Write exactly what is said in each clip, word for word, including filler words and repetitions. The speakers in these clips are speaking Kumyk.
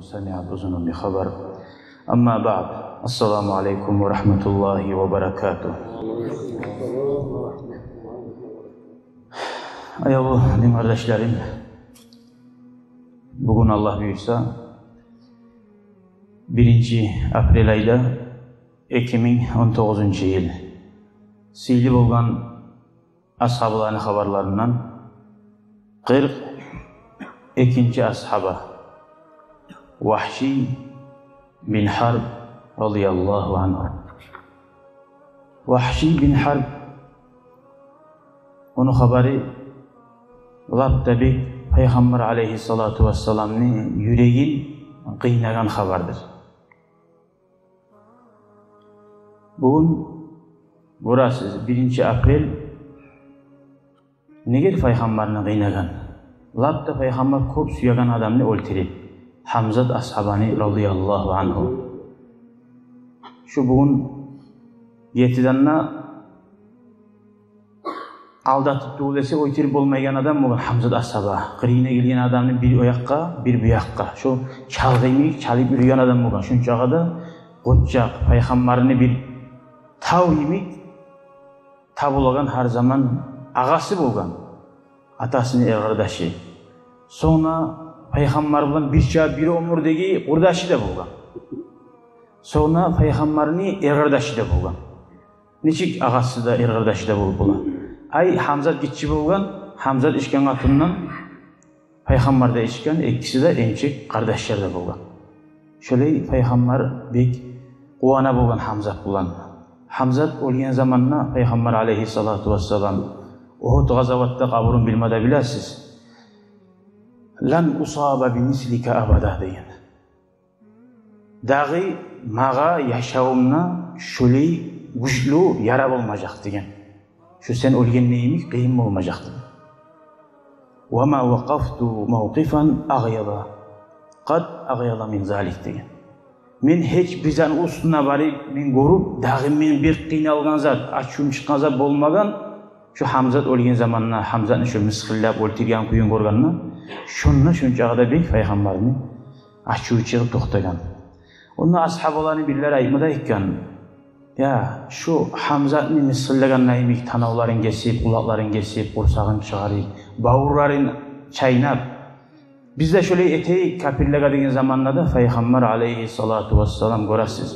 سمعت أذن بخبر. أما بعد. السلام عليكم ورحمة الله وبركاته. Аявлу дин къардашларым, бугюн, Аллагь буюрса, биринчи апрель айда, эки минг он тогъузунчу йыл. Сыйлы болгъан асгьабаланы хабарларындан къыркъ экинчи асгьаба Вагьший бин Гьарб радияллагьу ангьу. Вагьший бин Гьарб, ону хабары лап да бек Пайхаммар алейгьиссалату вассаламны юрегин къыйнагъан хабардыр. Бугюн, гёресиз, биринчи апрель, неге Пайхаммарны къыйнагъан? Лап да Пайхаммар кёп сюеген адамны оьлтюрюп, Гьамзат асгьабаны радияллагьу ангьу. Шу бугюн гертиден де алдатып тюгюл эсе, оьлтюрюп болмайгъан адам болгъан Гьамзат асгьаба. Къырыйына гелген адамны бир о якъгъа, бир бу якъгъа, шо чалгъы йимик чалып юрюген адам болгъан. Шунчагъа да къоччакъ, Пайхаммарны бир тав йимик табулагъан, гьар заман агъасы болгъан, атасыны эркъардашы. Сонг да Пайхаммар булан бирче бир оьмюрдеги къурдашы да болгъан. Сонг да Пайхаммарны эркъардашы да болгъан. Нечик агъасы да, эркъардашы да болуп бола? Ай, Гьамзат гиччи болгъан, Гьамзат ичген къатындан Пайхаммар да ичген, экиси де эмчек къардашлар да болгъан. Шолай Пайхаммар бек къувана болгъан Гьамзат булан. Гьамзат оьлген заманда Пайхаммар алейгьиссалату вассалам, Угьуд къазаватда къабурун билмеде билесиз, «Лан усаба бимислика абада» деген. «Дагъы магъа яшавумда шолай гючлю яра болмажакъ, — деген. — Шу сен оьлгенде йимик къыйын болмажакъ», — деген. «Ва ма вакъафту мавкъифан агъяза, къад агъяза мин залик», — деген. «Мен гьеч бир затны уьстюне барып, мен гёрюп, дагъы мен бир къыйналгъан зат, ачувум чыкъгъан зат болмагъан, шу Гьамзат оьлген заманда, Гьамзатны шу мысгъыллап оьлтюрген кююн гёргенде, шонда шончагъа да бек Пайхаммарны ачуву чыгъып токътагъан». Онда асгьабаланы бирлери айтма да айтгъан: «Я, шу Гьамзатны мысгъыллагъанда йимик танавларын гесип, къулакъларын гесип, къурсагъын чыгъарып, бавурларын чайнап, биз де шолай этейик капирлеге», — деген заманда да Пайхаммар алейгьиссалату вассалам, гёресиз,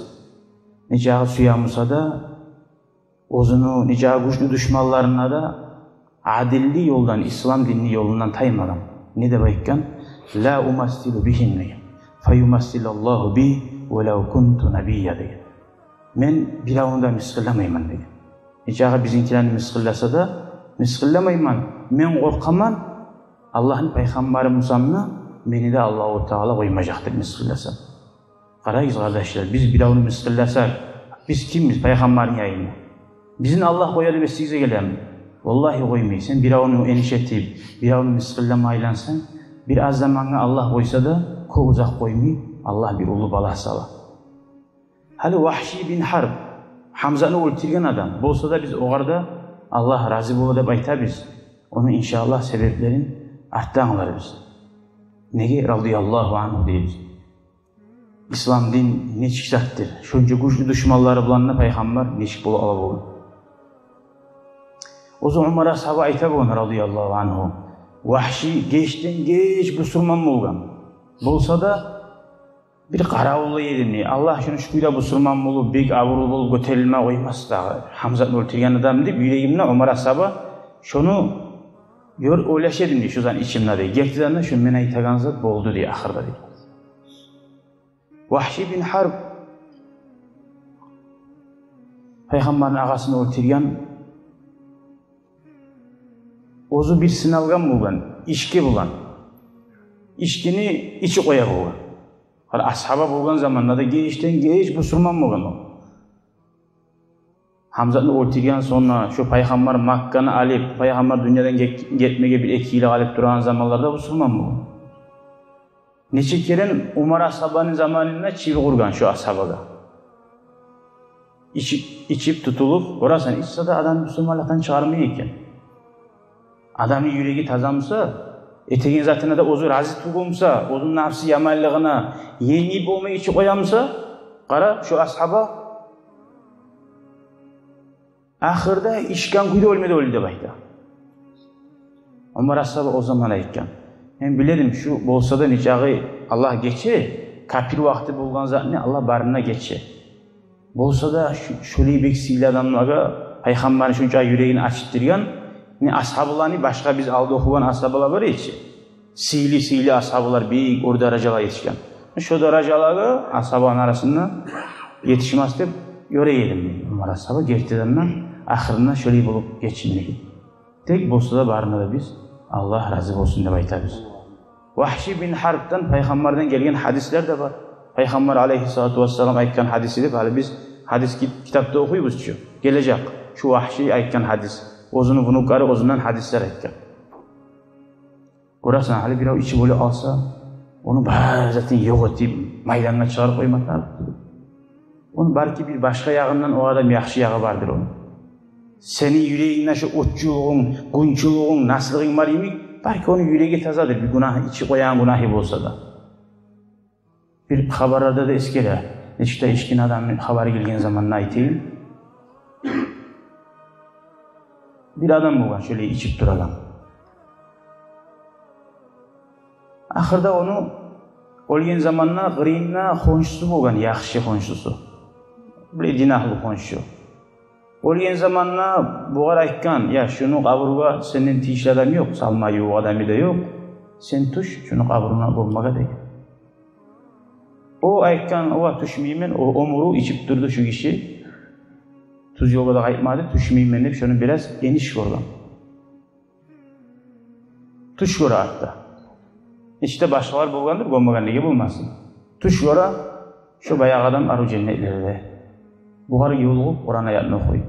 нечакъы сюе буса да, оьзюню нечакъы гючлю душманларына да адилли ёлдан, ислам динни ёлундан таймагъан. Не деп айтгъан? «Ла умассилу бигьим, — деген, — фаюмассилаллагьу би, валав кунту набия», — деген. «Мен биревню де мысгъылламайман, — деген. — Нечакъы бизинкилени мысгъылласа да, мысгъылламайман. Мен къоркъаман, Аллагьны пайхаммары бусам да, мени де Аллагьу Таала къоймажакъ деп мысгъылласа». Къарагъыз, къардашлар, биз биревню мысгъылласакъ, биз кимбиз Пайхаммарны янында? Бизин Аллагь къояды деп эсигизге гелеми? Валлагьи, къоймай. Сен биревню эниш этип, биревню мысгъыллама айлансанг, бир аз замангъа, Аллагь къойса да, кёп узакъ къоймай, Аллагь бир уллу балагь сала. Гьали Вагьши бин Гьарб, Гьамзаны оьлтюрген адам болса да, биз огъар да Аллагь рази бола деп айтабыз. Ону, иншааллагь, себеплерин артда англарбыз. Неге «радияллагьу ангьу» дейбиз? Ислам дин нечик затдыр? Шонча гючлю душманлары булан да Пайхаммар нечик бола ала болгъан? Оьзю Умар асгьаба айта болгъан, радияллагьу ангьу: «Вагьши гечден-геч бусурман болгъан. Болса да, бир къаравуллай эдим, — дей, — Аллагь шону шу кюйде бусурман болуп, бек абурлу болуп гётерилме къоймас дагъы, Гьамзаны оьлтюрген адам», — деп, юрегимде Умар асгьаба шону гёр-, ойлаша эдим, — дей, — шу зат ичимде, — дей. — Гертиден де, шу мен айтагъан зат болду, — дей, — ахырда», — дей. Вагьши бин Гьарб, Пайхаммарны агъасын оьлтюрген, оьзю бир сыналгъан болгъан ички булан. Ичкини ичип къоя болгъан. Гьали асгьаба болгъан заманда да гечден-геч бусурман болгъан о. Гьамзаны оьлтюрген сонг да, шу Пайхаммар Макканы алып, Пайхаммар дюньядан гет-, гетмеге бир-эки йыл къалып турагъан заманларда бусурман болгъан. Нече керен Умар асгьабаны заманында чиби къургъан шу асгьабагъа. Ичип, ичип тутулуп, гёресен, ичсе де адамны бусурманлыкъдан чыгъармай экен. Адамны юреги таза буса, Этеген затына да оьзю рази тюгюл буса, оьзюню нафси яманлыгъына енгип болмай ичип къоя буса, къара, шо асгьаба ахырда ичген кюйде оьлмеди, оьлдю деп айта. Омар асгьаба о заман айтгъан: «Мен биледим, шу болса да, нечакъы Аллагь гече, капир вакъти болгъан затны Аллагь барына гече. Болса да, шу, шолай бек сыйлы адамлагъа пайхаммарны шунча юрегин ачытдыргъан, не асгьабаланы, башгъа биз алда охугъан асгьабалар бар эди чи. Сыйлы-сыйлы асгьабалар, бек оьр даражалагъа етишген. Шо даражалагъа асгьабаланы арасында етишмас деп ёрай эдим», — дей Омар асгьаба. Гертиден де, ахырында шолай болуп гечинмеди. Тек болса да, барына да биз Аллагь рази болсун деп айтабыз. Вагьши бин Гьарбдан пайхаммардан гелген гьадислер де бар. Пайхаммар алейгьиссалату вассалам айтгъан гьадиси деп, гьали биз гьадис кит-, китапда охуйбуз чу. Гележек шу Вагьши айтгъан гьадис. Оьзюню внуклары оьзюнден гьадислер айтгъан. Гёресен, гьали бирев ичип оьле къалса, ону бар затын ёкъ этип, майдангъа чыгъарып къойма тарыкъ. Ону балики бир башгъа ягъындан о адам яхшы ягъы бардыр ону. Сени юрегингде шо отчулугъунг, гюнчюлюгюнг, наслыгъынг бар йимик, балики ону юреги тазадыр, бир гюнагьы, ичип къоягъан гюнагьы болса да. Бир хабарларда да эсгере, нечик де ичген адамны хабары гелген заманда айтайым. Бир адам болгъан шолай ичип турагъан. Ахырда ону оьлген заманда къырыйында хоншусу болгъан, яхшы хоншусу. Биле, дин агьлю хоншу. Оьлген заманда бугъар айтгъан: «Я, шуну къабуруна сенден тийишли адам ёкъ, салма ювукъ адамы да ёкъ. Сен тюш шуну къабуруна гёммеге», — деген. О айтгъан: «О, тюшмеймен, о оьмюрю ичип турду шу гиши. Тюз ёлгъа да къайтмады, тюшмеймен», — деп, шону бираз эниш гёрген. Тюш гёре артда. Ичде башгъалар болгъандыр, гёммегенлиги болмасын. Тюш гёре, шо баягъы адам арив женнетлерде. Бугъар ёлугъуп, Къуран аятны охуй.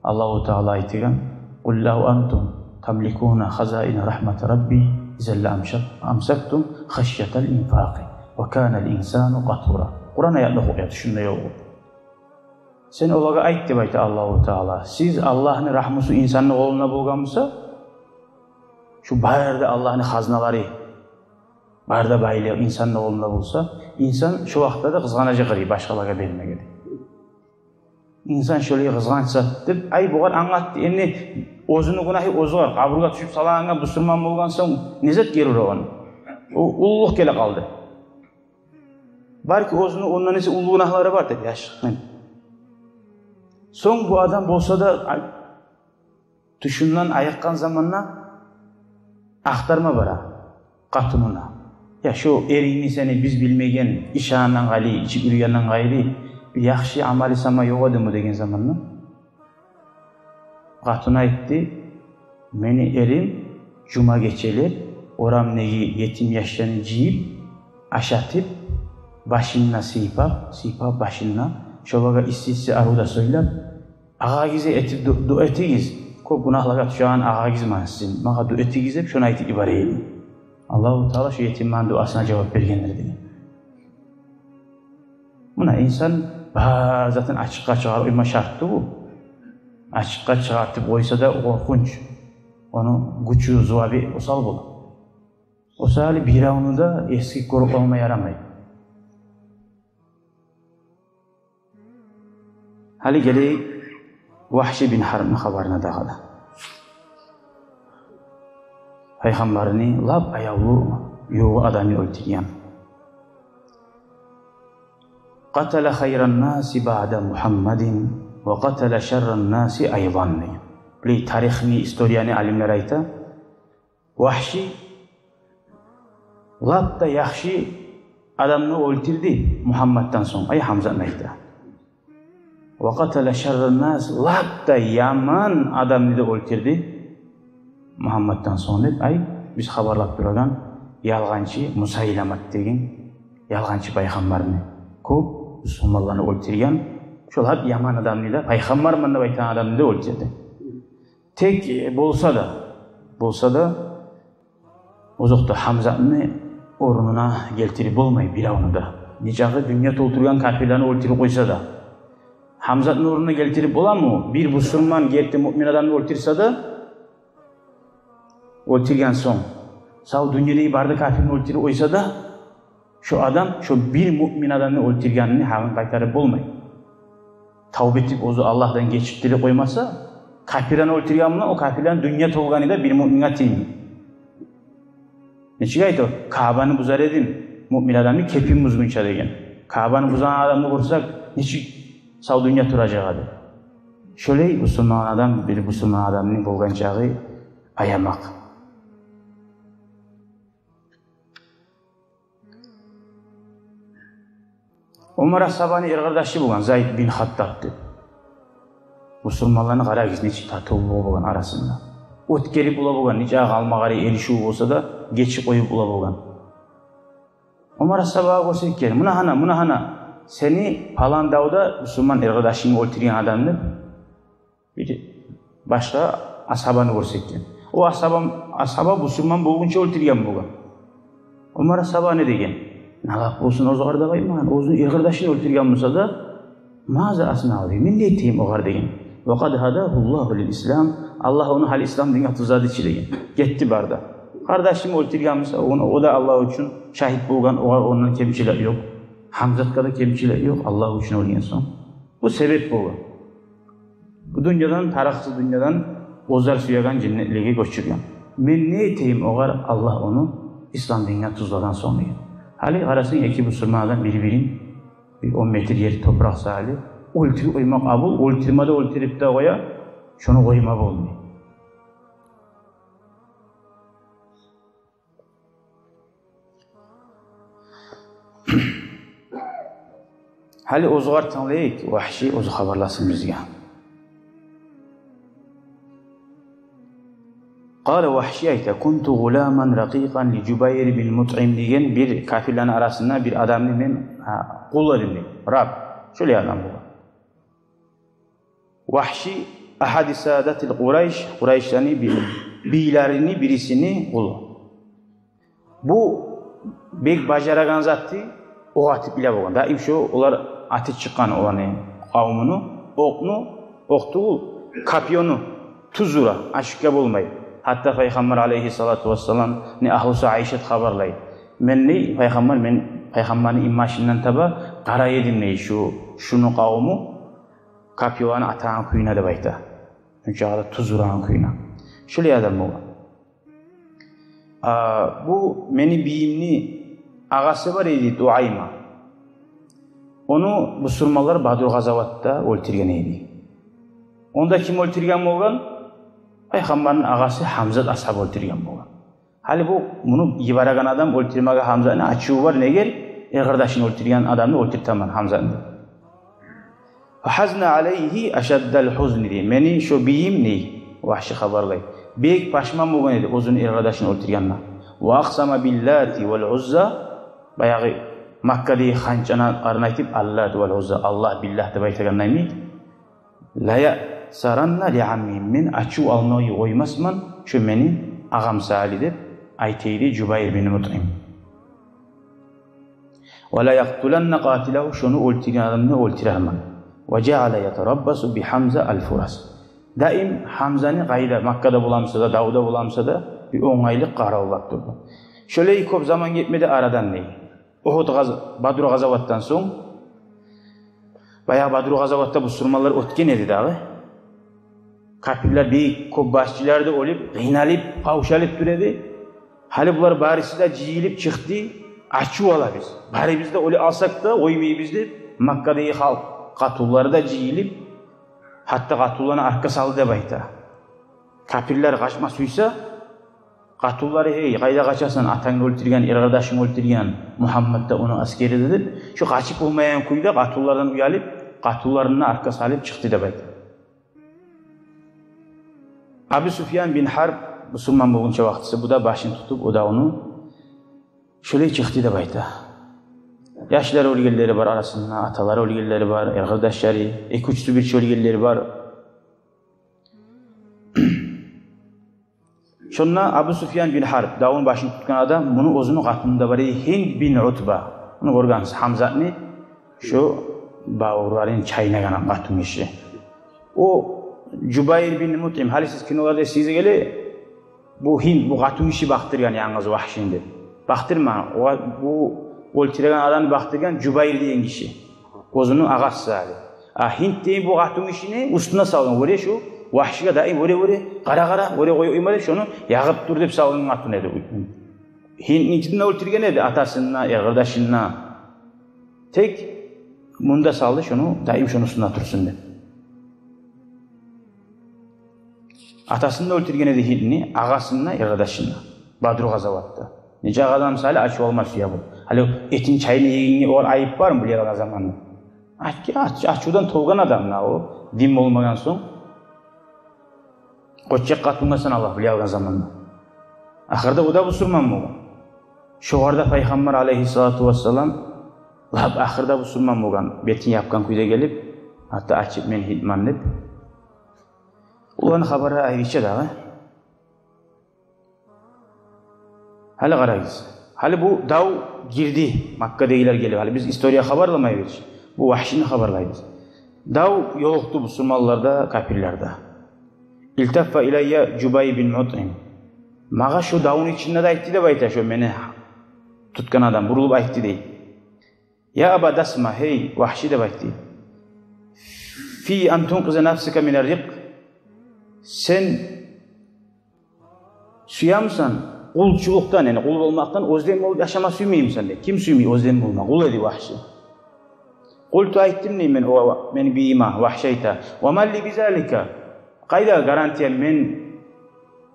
Аллагьу Таала айтгъан: «Къул лав антум тамликуна хазаина рагьмати рабби, изан ла амсак-, амсактум хашйатал инфакъи, ва канал инсану къатура». Къуран аятны охуй, тюшюнде ёлугъуп. Сен олагъа айт, деп айта Аллагьу Таала, сиз, Аллагьны рагьмусу инсанны къолунда болгъан буса, шу бары да Аллагьны хазналары, бары да байлыгъы инсанны къолунда болса, инсан шо вакътиде де къызгъанажакъ эди башгъалагъа бермеге, дей. Инсан шолай къызгъанч зат деп, ай, бугъар англатды. Энни оьзюню гюнагьы оьзюгер, къабургъа тюшюп салагъангъа, бусурман болгъан сонг, не зат гери ура ону? О уллулукъ геле къалды. Балики оьзюню ондан эсе уллу гюнагьлары бар деп яшыргъан. Сонг бу адам болса да, ай, тюшюнден айыкъгъан заманда ахтарма бара къатынына. «Я, шо эрингни сени биз билмеген ишандан къайры, ичип юрюгенден къайры, бир яхшы амалы сама ёкъ эдими?» — деген заманда, къатын айтды: «Мени эрим жума гечелер орамдагъы етим яшланы жыйып, ашатып, башын да сыйпап, сыйпап башын да, шолагъа исси-исси арив да сёйлеп, агъагиз этип ду-, дуа этигиз. Кёп гюнагьлагъа тюшеген агъагиз мен сизин. Магъа дуа этигиз», — деп, шону айтып йибере эди. Аллагьу Таала шо етимни дуасына жавап бергендир деген. Муна, инсан бар затын ачыкъгъа чыгъарып къойма шарт тюгюл. Ачыкъгъа чыгъартып къойса да, къоркъунч. Ону гючю, зувабы осал бола. Осал, биревню де эсгик гёрюп къойма ярамай. Гьали гелейик Вагьши бин Гьарбны хабарына дагъы да. Пайхаммарны лап аявлу ювукъ адамын оьлтюрген. «Къатала хайран наси баъда Мугьаммадин ва къатала шарран наси айдан», — деген. Билей, тарихни, историяны алимлер айта, Вагьши лап да яхшы адамны оьлтюрдю Мугьаммаддан сонг, ай, Гьамзатны айта. «Ва къатала шарран нас», лап да яман адамны да оьлтюрдю Мугьаммаддан сонг деп, ай, биз хабарлап турагъан ялгъанчы Мусайламат деген ялгъанчы пайхаммарны, кёп бусурманланы оьлтюрген, шо лап яман адамны да, пайхаммарман деп айтагъан адамны да оьлтюрдю. Тек, э, болса да, болса да, озокъда, Гьамзатны орнуна гелтирип болмай биревню де. Нечакъы дюнья толтургъан капирлени оьлтюрюп къойса да, Гьамзатны орнуна гелтирип боламы? Бир бусурман, герти муъмин адамны оьлтюрсе де, оьлтюрген сонг, Сав дюньядагъы бары да капирни оьлтюрюп къойса да, шо адам шо бир муъмин адамны оьлтюргенини гьакъын къайтарып болмай. Тавба этип, оьзю Аллагьдан гечип тилеп къоймаса, капирлени оьлтюрген булан о капирлени дюнья толгъаны да бир муъминге тиймей. Нечик айта о: «Каабаны бузар эдим, муъмин адамны кепин бузгъунча», — деген. Каабаны бузагъан адамны гёрсек, нечик сав дюнья туражакъ эди. Шолай бусурман адам бир бусурман адамны болгъан чагъы аямакъ. Омар асгьабаны эркъардашы болгъан Зайд бин Хаттаб деп. Бусурманланы къарагъыз, нечик татывлугъу болгъан арасында. Оьтгерип бола болгъан, нече къалмагъары, эришив болса да, гечип къоюп бола болгъан. Омар асгьабагъа гёрсетген: «Муна гьана, муна гьана, сени палан давда бусурман эркъардашынгны оьлтюрген адам», — деп. Бир башгъа асгьабаны гёрсетген. О асгьаба, асгьаба бусурман болгъунча оьлтюрген болгъан. Омар асгьаба не деген? «Налат болсун оьзюгер», — деп айтмагъан. Оьзюню эркъардашын оьлтюрген буса да, «Маза аснаъу», — деген. «Мен не этейим огъар?» — деген. «Ва къад гьадагьу Аллагьу лил ислам. Аллагь ону гьали ислам динге тюзледи чи», — деген. Гетди, барды. Къардашын оьлтюрген буса, ону, о да Аллагь учун шагьит болгъан, огъар ондан кемчилик ёкъ. Гьамзатгъа да кемчилик ёкъ, Аллагь учун оьлген сонг. Бу себеп болгъан. Бу дюньядан, тарыкъсыз дюньядан оьзлер сюеген женнетлеге гёчюрген. «Мен не этейим огъар, Аллагь ону ислам динге тюзлеген сонг», — деген. Гьали къарасанг, эки бусурман адам бир-бирин, бир он метр ер топуракъ саялы, оьлтюрюп къоймакъ къабул, оьлтюрме де оьлтюрюп де къоя, шону къойма болмай. Гьали оьзюгер тынглайыкъ, Вагьши оьзю хабарласын бизге. Къала Вагьши айта: «Кунту гъуламан ракъикъан ли Жубайр бин Мутъим», — деген, бир капирлени арасында бир адамны мен, гьа, къулу эдим, дей, раб. Шолай адам болгъан. Вагьши агьади садатил Къурайш, къурайшланы би-, бийлерини бирисини къулу. Бу бек бажарагъан затны окъ атып биле болгъан. Даим шо олар атып чыкъгъан оланы къавмуну, окъну, окъ тюгюл, копьёну тюз ура, ошибка болмай. Гьатта Пайхаммар алейгьиссалату вассаламны агьлюсю Айшат хабарлай: «Мен, — дей, — Пайхаммар, мен Пайхаммарны инбашындан таба къарай эдим, — дей, — шу, шуну къавму копьёланы атагъан кююне», — деп айта. Шунча къадар тюз урагъан кююне. Шолай адам болгъан. А, бу мени бийимни агъасы бар эди, Дуайма. Ону бусурманлар Бадр къазаватда оьлтюрген эди. Онда ким оьлтюрген болгъан? Пайхаммарны агъасы Гьамзат асгьаб оьлтюрген болгъан. Гьали бу, муну йибереген адам оьлтюрмеге Гьамзатны ачуву бар, неге эркъардашын оьлтюрген адамны оьлтюртемен, Гьамзатны. «Фагьазна алайгьи ашаддал гьузни», — дей. Мени шо бийим, дей, Вагьши хабарлай, бек пашман болгъан эди оьзюню эркъардашын оьлтюргенине. «Ва акъсама биллати вал Узза», баягъы Маккадагъы ханчланы атын айтып, «Аллат вал Узза, Аллагь биллагь» деп айтагъан йимик. «Ла яъсаранна ли амми», мен ачув алмагъа къоймасман шо мени агъам саялы деп айта эди Жубайр бин Мутъим. «Ва ла якътуланна къатилагьу», шону оьлтюрген адамны оьлтюрермен. «Ва жаъала ятараббасу би Гьамза ал-фурас». Даим Гьамзаны къайда, Маккада боламыса да, давда боламыса да, бир онгайлыкъ къаравуллап турду. Шолай кёп заман гетмеди арадан, дей. Угьуд къаз-, Бадру къазаватдан сонг, баягъы Бадру къазаватда бусурманлар оьтген эди дагъы. Капирлер бек кёп башчылар да оьлюп, къыйналып, къавшалып тура эди. Гьали булар барысы да жыйылып чыкъды, ачув алабыз. Барыбыз да оьле алсакъ да къоймайбыз деп, Маккадагъы халкъ, къатынлары да жыйылып, гьатта къатынланы артгъа салды деп айта. Капирлер къачма сюйсе, къатынлары: «Гьей, къайда къачасан, атангны оьлтюрген, эркъардашынгны оьлтюрген Мугьаммат да ону асгери де», — деп, шо къачып болмайгъан кюйде къатынлардан уялып, къатынларын да артгъа салып чыкъды деп айта. Абу Суфьян бин Гьарб бусурман болгъунча вакътиси, бу да башын тутуп, о да ону, шолай чыкъды деп айта. Яшлары оьлгенлери бар арасында, аталары оьлгенлери бар, эркъардашлары, эки-уьчюсю бирче оьлгенлери бар. Шонда Абу Суфьян бин Гьарб, давну башын тутгъан адам, муну оьзюню къатыны да бар эди, Гьинд бин Утба. Муну гёргенсиз, Гьамзатны шо бавурларын чайнагъан къатын гиши. О Жубайр бин Мутъим, гьали сиз киноларда эсигизге геле, Бу Гьинд, бу къатынгиши бакъдыргъан янгыз Вагьшини деп. Бакъдырмагъан, о, бу оьлтюреген адамны бакъдыргъан Жубайр деген гиши. Оьзюню агъасы гьали. А Гьинд деген бу къатынгишини уьстюне салгъан. Вёре шу Вагьшиге даим вёре, вёре, къара, къара, вёре къой, къойма деп, шону ягъып тур деп салгъан къатын эди. Гьиндни де оьлтюрген эди атасын да, эгердашын да. Тек мунда салды шону, даим шону уьстюнде турсун деп. Атасын да оьлтюрген эди Гьиндни, агъасын да, эгердашын да. Бадру къазаватда. Нече адам сали ачув алма сюе бу. Гьали этин чайын егенге огъар айып бармы, биле алгъан заманда? Ач-, ач-, ачувдан толгъан адам да о, дин болмагъан сонг. Къоччакъ къатынгъа санала, биле алгъан заманда. Ахырда о да бусурман болгъан. Шогъар да Пайхаммар алайгьиссалату вассалам лап ахырда бусурман болгъан, бетин япгъан кюйде гелип, гьатта ачып, мен Гьиндмен деп. Оланы хабары айрыча дагъы. Гьали къарагъыз. Гьали бу дав гирди, Маккадагъылар гелип. Гьали биз история хабарламайбыз. Бу Вагьшини хабарлайбыз. Дав ёлукъду бусурманларда, капирлерде. Илтаффа илайя Жубайр бин Мутъим. Магъа шо давну ичинде де айтды деп айта, шо мени тутгъан адам бурулуп айтды дей. Я Аба Дасма, гьей Вагьши, деп айтды. Фи ан тункъиза нафсака мин ар-рикъ. Сен сюемисен къулчулукъдан, яни къул болмакъдан оьзден болуп яшама сюймеймисен дей. Ким сюймей оьзден болма? Къул эди Вагьши. Къулту, айттым дей мен о, мени бийиме, Вагьши айта. Ва ма ли бизалика? Къайда гарантия, мен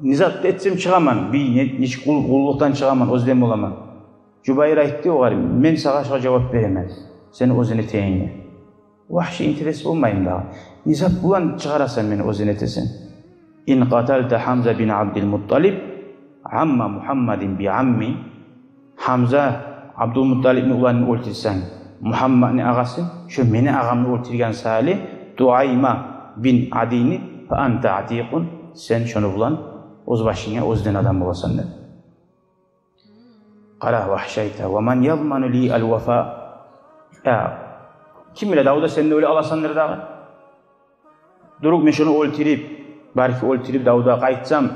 не зат этсем чыгъаман, бий, не, нечик къул, къуллукъдан чыгъаман, оьзден боламан? Жубайр айтды огъар: мен сагъа шо жавап беремен, сени оьзден этегенге. Вагьши интерес болмаймы дагъы? Не зат булан чыгъарасан мени оьзден этесен? Ин къаталта Гьамза бин Абдил Мутталиб, амма Мугьаммадин би амми, Гьамза Абдулмутталибни уланын оьлтюрсенг, Мугьаммадны агъасын, шо мени агъамны оьлтюрген саялы, Дуайма бин Адийни, фа анта атикъун, сен шону булан оьз башынга оьзден адам боласан, деди. Къара, Вагьши айта: ва ман язману ли ал-вафа? Я, ким биле, давда сен де оьле аласандыр дагъы. Дурукъ, мен шону оьлтюрюп, балики оьлтюрюп, давда къайтсам,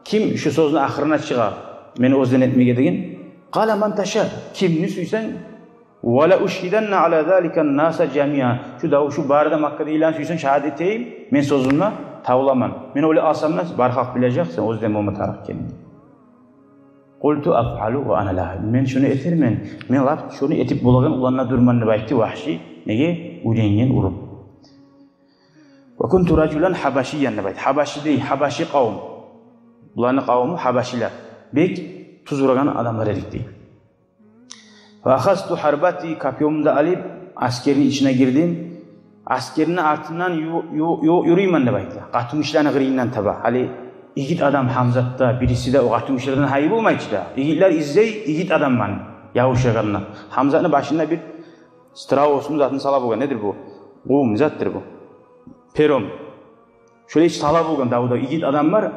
ким шу сёзню ахырына чыгъа, мени оьзден этмеге деген? Къала: ман таша, кимни сюйсенг. Ва ла ушгьиданна ала залика ан-наса жамиа. Шу дав, шу бары да Маккадагъыланы сюйсенг, шагьат этейим, мен сёзюмде тавламан. Мен оьле алсам да, бары халкъ билежек, сен оьзден болма тарыкъ экенинг. Къулту афъалу ва ана лагьу. Мен шону этермен. Мен лап шону этип болагъан уланда дюрмен, деп айтды Вагьши. Неге? Уьйренген, уруп. Ва кунту ражулан гьабашиян, деп айтды. Гьабаши дей, гьабаши къавум. Буланы къавуму гьабашилер. Бек тюз урагъан адамлар эдик дей. Ва ахазту гьарбати, копьёмну да алып, асгерни ичине гирдим. Асгерни артындан ю-, ю-, ю-, юрюймен, деп айтды. Къатынгишилени къырыйындан таба. Гьали игит адам Гьамзат да, бириси де о къатынгишилерден гьайы болмай чы да. Игитлер излей игит адамланы, ябушагъанны. Гьамзатны башында бир страусну затын сала болгъан. Недир бу? Къум затдыр бу. Пером. Шолай сала болгъан давда игит адамлар,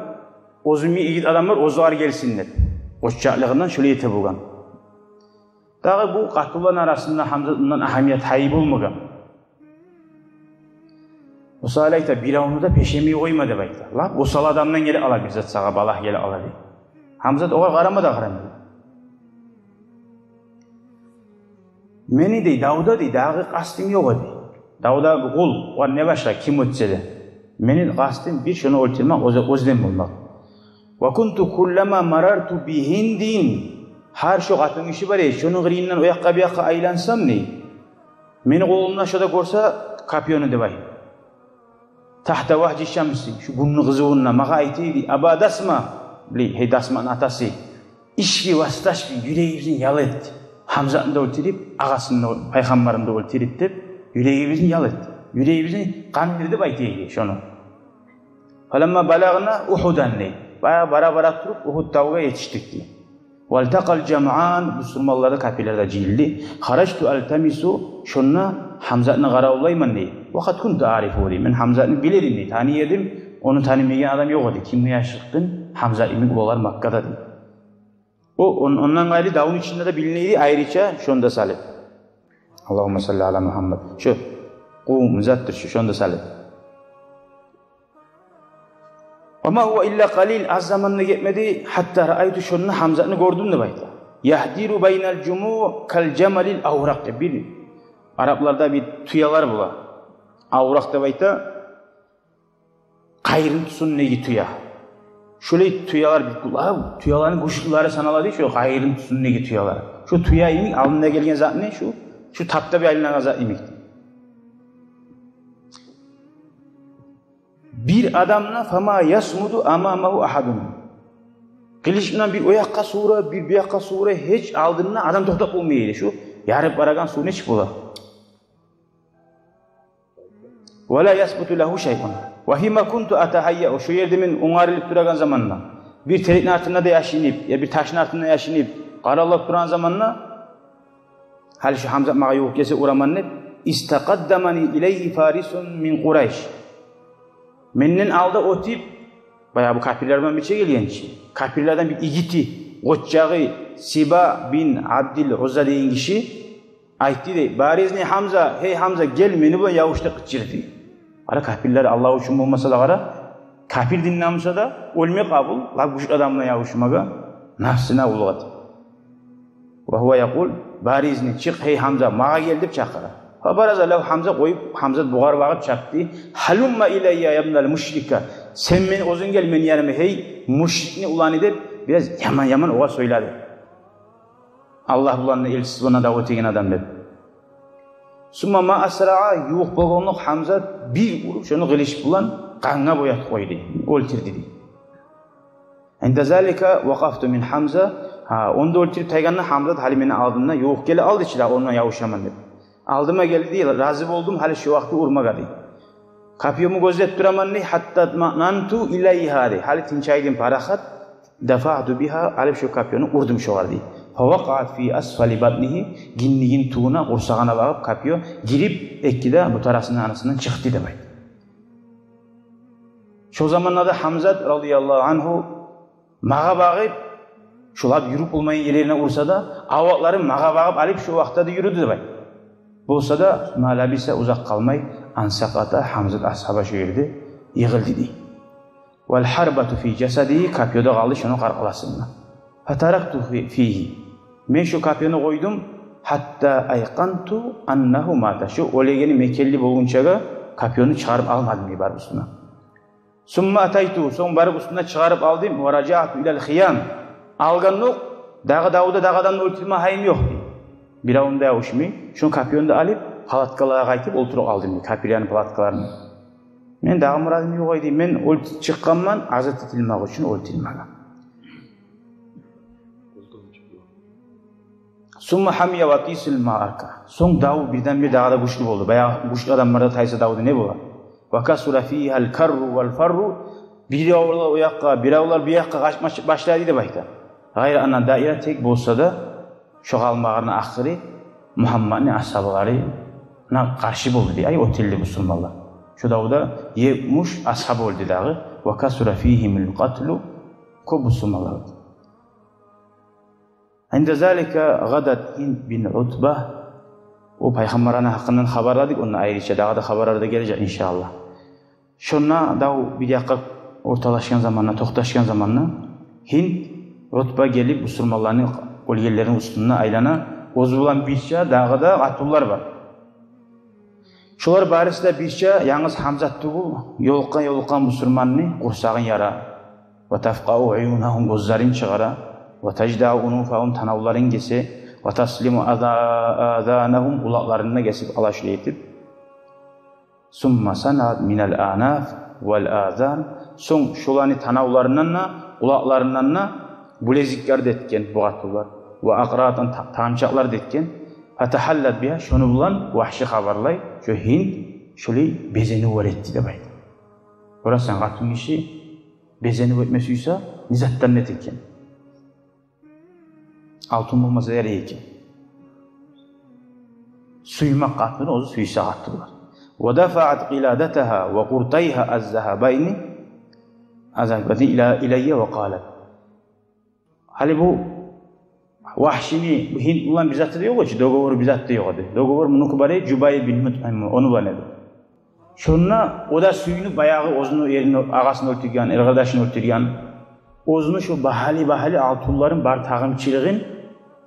оьзюню игит адамлар оьзюгер гелсин деп. Къоччакълыгъындан шолай эте болгъан. Дагъы бу къатынланы арасында Гьамзат мундан агьамият, гьайы болмагъан. Осал айта, биревню де пешемей къойма деп айта. Лап осал адамдан геле ала бир зат сагъа, балагь геле ала дей. Гьамзат огъар къарама да къарамай. Мени дей, давда дей, дагъы къастым ёкъ эди. Давда къул, огъар не башгъа, ким оьтсе де. Мени къастым бир шону оьлтюрмек, оьз-, оьзден болмакъ. Ва кунту куллама марарту би Гьиндин. Гьар шо къатынгиши бар эди, шону къырыйындан о якъгъа, бу якъгъа айлансам дей, мени къолумда шо да гёрсе копьёну деп айта. Тагьта вагьжи шамси, шу гюнню къызывунда магъа айта эди: Аба Дасма, биле, гьей Дасманы атасы, ишви васташви, юрегибизни ял эт. Гьамзатны да оьлтюрюп, агъасын да, пайхаммарны да оьлтюрюп деп, юрегибизни ял эт. Юрегибизни къандыр деп айта эди шону. Фаламма балагъна Угьудан дей. Баягъы бара-бара туруп Угьуд тавгъа етишдик дей. Валтакъал жамъан, бусурманлар да, капирлер де жыйылды. Харажту алтамису, шонда Гьамзатны къаравуллайман дей. Ва къад кунту аърифугьу дей. Мен Гьамзатны биле эдим дей, таный эдим. Ону танымайгъан адам ёкъ эди. Кимге яшыртгъын Гьамзат йимик олар Маккада дей. О, он-, ондан къайры давну ичинде де билине эди айрыча шонда салып. Аллагьумма салли ала Мугьаммад. Шо къум затдыр шо, шонда салып. «Ва ма гьува илла къалил», аз заман да гетмеди, «гьатта раайту», шонда Гьамзатны гёрдюм деп айта. «Ягьдиру байнал жумуъ кал жамалил авракъ», бир арапларда бир тюелер бола. Авракъ деп айта, къайырны тюсюндеги тюе. Шолай тюелер бир гючлю, тюелени гючлюлери санала дей, шо къайырны тюсюндеги тюелер. Шо тюе йимик, алдында гелген затны, шо, шо тапда бир айланагъан зат йимик. Бир адам да, «фама ясмуду амамагьу агьадун». Къылыч булан бир о якъгъа сувура, бир бу якъгъа сувура, гьеч алдында адам токътап болмай эди. Шо ярып барагъан сув нечик бола? «Ва ла ясбуту лагьу шайъун». «Ва фима кунту атагьайяу», шо ерде мен онгарылып турагъан заманда, бир терекни артында да яшынып, я бир ташны артында яшынып, къаравуллап турагъан заманда, гьали шо Гьамзат магъа ювукъ гелсе ураман деп, «истакъаддамани илайгьи фарисун мин Къурайш». Менден алда оьтюп, баягъы бу капирлер булан бирче гелген чи, капирлерден бир игити, къоччагъы Сиба бин Абдил Узза деген гиши айтды дей: «Баризни Гьамза, гьей Гьамза, гел мени булан ябуш», — деп къычырды. Къара, капирлер Аллагь учун болмаса да, къара, капир динден буса да, оьлме къабул, лап гючлю адам булан ябушмагъа, нафсына улгъа. «Ва гьува якъул: баризни, чыкъ, гьей Гьамза, магъа гел», — деп чакъыра. «Фабараза лагьу Гьамза», къоюп, Гьамзат бугъар багъып чапды. «Гьалумма илайя ябнал мушрика», сен мен, оьзюнг гел мени яныма, гьей мушрикни уланы, деп, бираз яман-яман огъар сёйледи. Аллагь булан да, элчиси булан да дав этеген адам деп. «Сумма ма асраа», ювукъ болгъанлыкъ Гьамзат бир уруп шону къылыч булан, къангъа боятып къойду, оьлтюрдю дей. «Инда залика вакъафту мин Гьамза». Гьа, онда оьлтюрюп тайгъанда Гьамзат гьали мени алдымда, ювукъ геле алды чы да, ондан ябушаман деп. Алдыма гелди дей, рази болдум гьали шо вакъти урмагъа дей. Копьёму гёзлеп тураман дей, «гьатта тмаънанту илайгьа», дей. Гьали тынчайдым, парахат. «Дафаъту бигьа», алып шо копьёну урдум шогъар дей. «Фавакъаат фи асфали батнигьи», гиндигин тюбюне, къурсагъына багъып копьё гирип, эки де бутарасындан, анасындан чыкъды деп айта. Шо заманда да Гьамзат радияллагьу ангьу магъа багъып, шолай юрюп болмайгъан ерлерине урса да, авакъларын магъа багъып алып, шо вакътиде де юрюдю деп айта. Болса да, ма лабиса, узакъ къалмай, ан сакъата, Гьамзат асгьаба шо ерде йыгъылды дей. «Вал гьарбату фи жасадигьи», копьё да къалды шону къаркъарасында. «Фатаракту фи-, фигьи», мен шо копьёну къойдум, «гьатта айкъанту аннагьу мата», шо оьлегени мекенли болгъунчагъа копьёну чыгъарып алмадым дей барып уьстюне. «Сумма атайту», сонг барып уьстюне чыгъарып алдым, «ва ражаъту илал хыям». Алгъандокъ, дагъы давда дагъы адамны оьлтюрме гьайым ёкъ дей. Биревню де ябушмай, шо копьёну да алып, палаткалагъа къайтып олтуруп алдым дей, капирлени палаткаларына. Мен дагъы мурадым ёкъ эди, мен оьлтюрюп чыкъгъанман азат этилмек учун оьлтюрмеге. «Сумма гьамия ватисул маарка». Сонг дав бирден-бир дагъы да гючлю болду. Баягъы гючлю адамлар да тайса, давда не бола? «Ва касура фигьал карру вал фарру». Биревлер о якъгъа, биревлер бу якъгъа къачма башлады деп айта. «Гъайра анна даира», тек болса да, шо къалмагъаны ахыры Мугьамматны асгьабаларына къаршы болду дей, ай, оьтюлдю бусурманлар. Шо давда етмиш асгьаба оьлдю дагъы. «Ва касура фигьимул къатлу», кёп бусурманлар оьлдю. «Инда залика гъадат Гьинд бин Утба». О Пайхаммарны гьакъындан хабарладыкъ, онда айрыча дагъы да хабарлар да гележек, иншааллагь. Шонда дав бир якъгъа орталашгъан заманда, токъташгъан заманда, Гьинд, Утба гелип, бусурманланы оьлгенлерини уьстюнде айлана, оьзю булан бирче дагъы да къатынлар бар. Шолар барысы да бирче, янгыз Гьамзат тюгюл, ёлукъгъан-ёлукъгъан бусурманны къурсагъын яра. «Ва тафкъаъу уюнагьум», гёзлерин чыгъара. «Ва таждау унуфагьум», танавларын гесе. «Ва таслиму аза-, азанагьум», къулакъларын да гесип ала шулай этип. «Сумма санаат минал аънаф вал азан», сонг шоланы танавларындан да, къулакъларындан да булезиклер де этген бу къатынлар. «Ва акъратан», та-, тагъымчакълар да этген. «Фатагьаллат бигьа», шону булан, вагьши хабарлай, шо Гьинд шолай безенивлер этди деп айта. Гёресен, къатын гиши безенип этме сюйсе, не затдан да эте экен. Алтын болмаса ярай экен. Сюймек къатынны, оьзю сюйсе къатынлар. «Ва дафаат къиладатагьа ва къуртайгьа аз-загьабайни, аз-загьабайни ила-, илайя ва къалат». Гьали бу вагьшини, бу Гьинд булан бир заты да ёкъ эди чи, договору бир заты да ёкъ эди. Договор мунуки бар эди, Жубайр бин МутӀим, ону булан эди. Шонда о да сююнюп, баягъы оьзюню эрини, агъасын оьлтюрген, эркъардашын оьлтюрген, оьзюню шо багьалы-багьалы алтынларын, бар тагъымчылыгъын,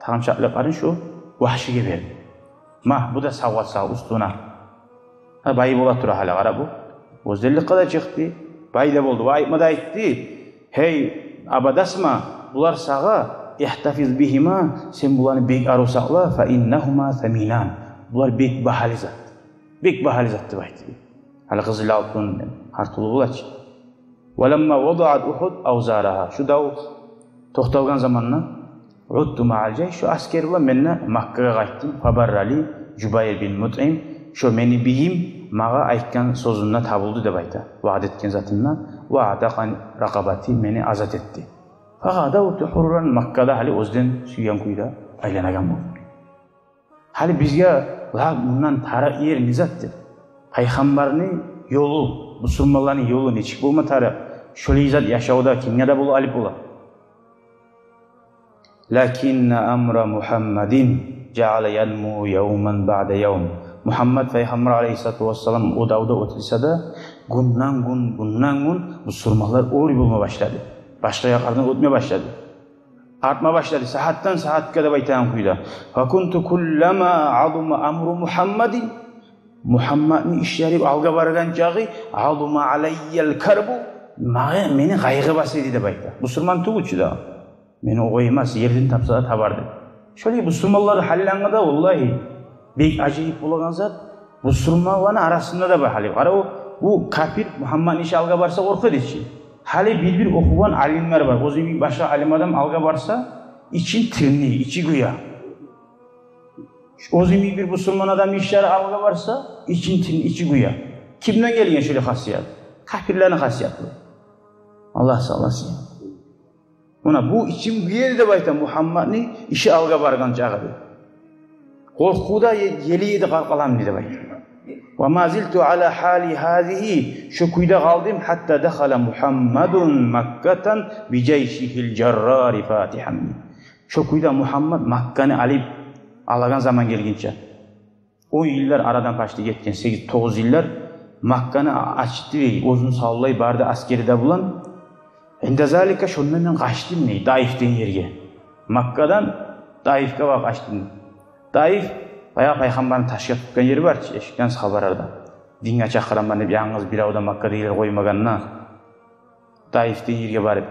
тагъымчакълыкъларын шо Вагьшиге берди. Ма, бу да савгъат сагъа, уьстюне. Гьа, бай бола тура гьали, къара бу. Оьзделликге де чыкъды, бай да болду. Ва айтма да айтды: «Гьей, абадасма, булар сагъа, ихтафиз бигьима, сен буланы бек арив сакъла, фа иннагьума саминан. Булар бек багьалы зат. Бек багьалы зат», — деп айтды. Гьали къызыл алтын, гьар тюрлю бола чы. Ва ламма вадаат Ухуд авзарагьа. Шу дав токъталгъан заманда, удту маал жайш, шу аскер булан мен де Маккагъа къайтдым. Фабаррали Жубайр бин Мутъим, шо мени бийим магъа айтгъан сёзюнде табулду деп айта, ваъда этген затында. Ва атакъа ракъабати, мени азат этди. Фагъадавту гьурран, Маккада гьали оьзден сюйген кюйде айланагъан болдум. Гьали бизге ла мундан тарыкъ ер не зат деп? Пайхаммарны ёлу, бусурманланы ёлу нечик болма тарыкъ? Шолай зат яшавда кимге де бола, алып бола. Лакинна амра Мухаммадин жаала янму явман баъда явм. Мухаммад пайхаммар алайгьиссалату вассалам о давда оьтюлсе де, гюнден гюн, гюнден гюн бусурманлар оьр болма башлады. Башгъа якълардан оьтме башлады. Артма башлады, сагьатдан сагьатгъа деп айтагъан кюйде. Факунту куллама азума амру Мухаммадин, Мухаммадны ишлери алгъа баргъан чакъы, азума алайял карбу, магъа, мени къайгъы баса эди деп айта. Бусурман тюгюл чю да. Мени къоймас, ерден тапса да табар деп. Шолай бусурманлар гьаллангъы да, валлагьи, бек ажайып болагъан зат. Бусурманланы арасында да бар гьали. Къара, о, бу капир Мухаммадны иши алгъа барса къоркъа эди чи. Гьали бир-бир охугъан алимлер бар. Оьзю йимик башгъа алим адам алгъа барса, ичин тирни, ичи гюе. Оьзю йимик бир бусурман адам ишлери алгъа барса, ичин тирни, ичи гюе. Кимден гелген шолай хасият? Капирлени хасияты. Аллагь сакъласын. Муна бу ичим гюе эди деп айта Мухаммадны иши алгъа баргъан чакъы деп. Къоркъувда е-, елей эди къаркъарам деп айта. Ва ма зилту ала гьали гьазигьи, шо кюйде къалдым, гьатта дахала Мухаммадун Маккатан би жайшигьил жаррари фатигьан. Шо кюйде Мухаммад Макканы алып алагъан заман гелгинче. Он йыллар арадан почти гетген, сегиз, тогъуз йыллар Макканы а-, ачды дей, оьзюн савлай барды аскери де булан. Инда залика, шонда мен къачдым дей Таиф деген ерге. Маккадан Таифге барып къачдым. Таиф, баягъы пайхаммарны ташгъа тутгъан ери бар чы, эшитгенсиз хабарларда. Динге чакъыраман деп, янгыз бирев де Маккадагъылар къоймагъанда, Таиф деген ерге барып,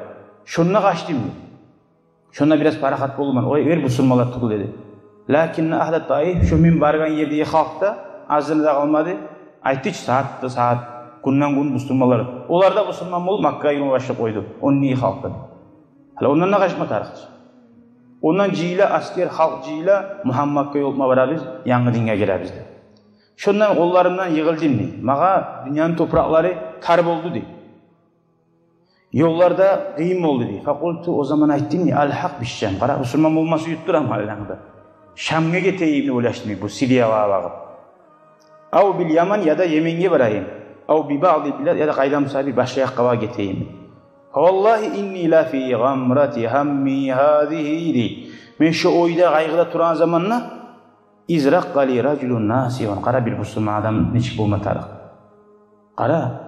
шонда къачдым дей. Шонда бираз парахат болдум, о ер бусурманлар тюгюл эди. Лакинна агьла Таиф, шо мен баргъан ердеги халкъ да азына да къалмады. Айтды чы, сагьат да сагьат, гюнден гюн бусурманлар. Олар да бусурман болуп, Маккагъа юрюме башлап къойду. Ондагъы халкъ да. Гьали ондан да къачма тарыкъ чы. Ондан жыйыла аскер, халкъ жыйыла, Мухаммадгъа ёлукъма барабыз, янгы динге гиребиз деп. Шондан къолларымдан йыгъылдым дей. Магъа дюньяны топуракълары тар болду дей. Ёллар да къыйын болду дей. Факъулту, о заман айтдым дей, алгьакъ биш-Шам. Къара, бусурман болма сююп турам гьали анда. Шамгъа гетейим деп ойлашдым дей, бу Сириягъа багъып. Ав бил Яман, яда Йеменге барайым. Ав би баъдил билад, яда къайдам саби башгъа якъгъа багъып гетейим. Фаваллагьи инни ла фи гъамрати гьамми гьазигьи дей. Мен шо ойда, къайгъыда турагъан заманда, из ракъкъа ли ражулун насигьун. Къара, бир бусурман адам нечик болма тарыкъ. Къара,